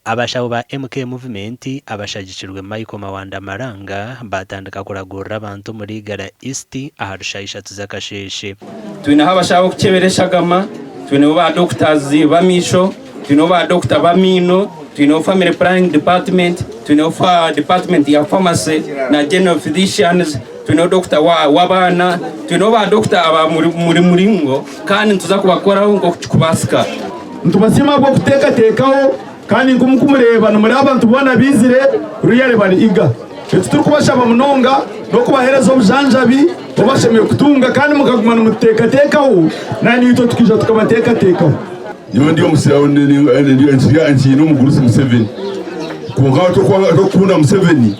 Abashaho ba MK Movement abashagikirwe Michael Mawanda Maranga baatandika kuragurira abantu omuri Igara East ahari shaaha ishatu z'akasheeshe. Twineho abashaho b'okukyebera eshagama, twineho ba doctors b'amaisho, twineho ba doctor b'amaino, twineho family planning department, twineho department ya pharmacy na general physicians, twineho doctor w'abaana, twineho ba doctor aba buri muringo kandi nituza kubakoraho nk'oku kirikubaasika. Nitubasiima ahabw'okuteekateekaho kandi nk'oku murikureeba nimureba abantu boona baizire really bari eager. Eki turikubashaba munonga n'okubaheereza obujanjabi obu bashemereire kutunga kandi mukaguma nimututeekateekaho naitwe tukaija tukabateekateekaho. Nyowe ndi nkiine omugurusi Museveni kwonka tokukunda Museveni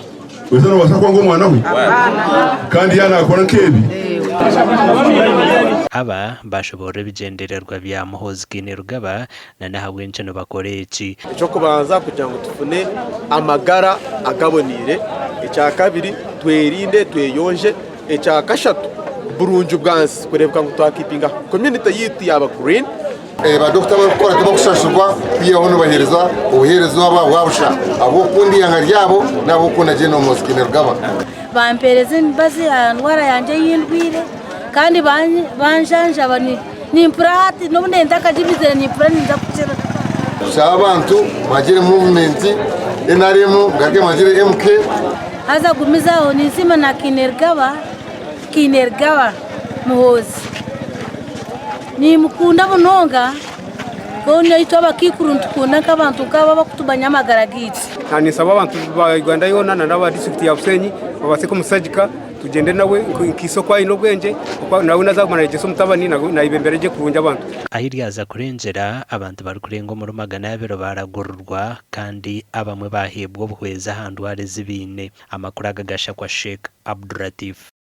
Weza nobaasa kwanga omwana we kandi yaaba nakora nkebi? Aba baashoboorora ebigyendererwa bya Muhoozi Kainerugaba na n'ahabw'enki nibakora eki. Eky'okubanza kugira ngu tufune amagara agaboneire, ekyakabiri twerinde tweyonje, ekyakashatu burungi bwansi kureebeka ngu twakipinga community yaitu yaaba green. Ba dokita abarikukora tibakushashurwa kwihaho nibahereza obuhereza obu ahabwa busha ahabw'okukunda eihanga ryabo n'ahabw'okukunda Gen Muhoozi Kainerugaba. Bampereza emibazi aha ndwara yangye ei ndwaire kandi banjanjaba nimpurira hati n'obu nari ntakagimizire nimpurira ninza kukira. Shaba abantu bagire movement NRM mugaruke mwagire MK. Haza gumizaho ninsiima na Kainerugaba, Kainerugaba Muhoozi. Nimukunda munonga, hoona itwe abakaikuru nitukunda nk'abantu nk'abo abarikutumanya amagara gaitu. Ninsaba abantu ba Uganda yoona na n'aba disiturikiti ya Bushenyi babaase kumushagika tugyende nawe nkaise oku aine obwengye nawe naza kuguma nayegyesa omutabani nayebembera gye kurungi abantu. Ahi ryaza kurengyera, abantu barikurenga omuri 200 baaragurirwa kandi abamwe baaheebwa obuhwezi aha ndwara ezi baine. Amakuru aga gashakwa Sheikh Abduratif.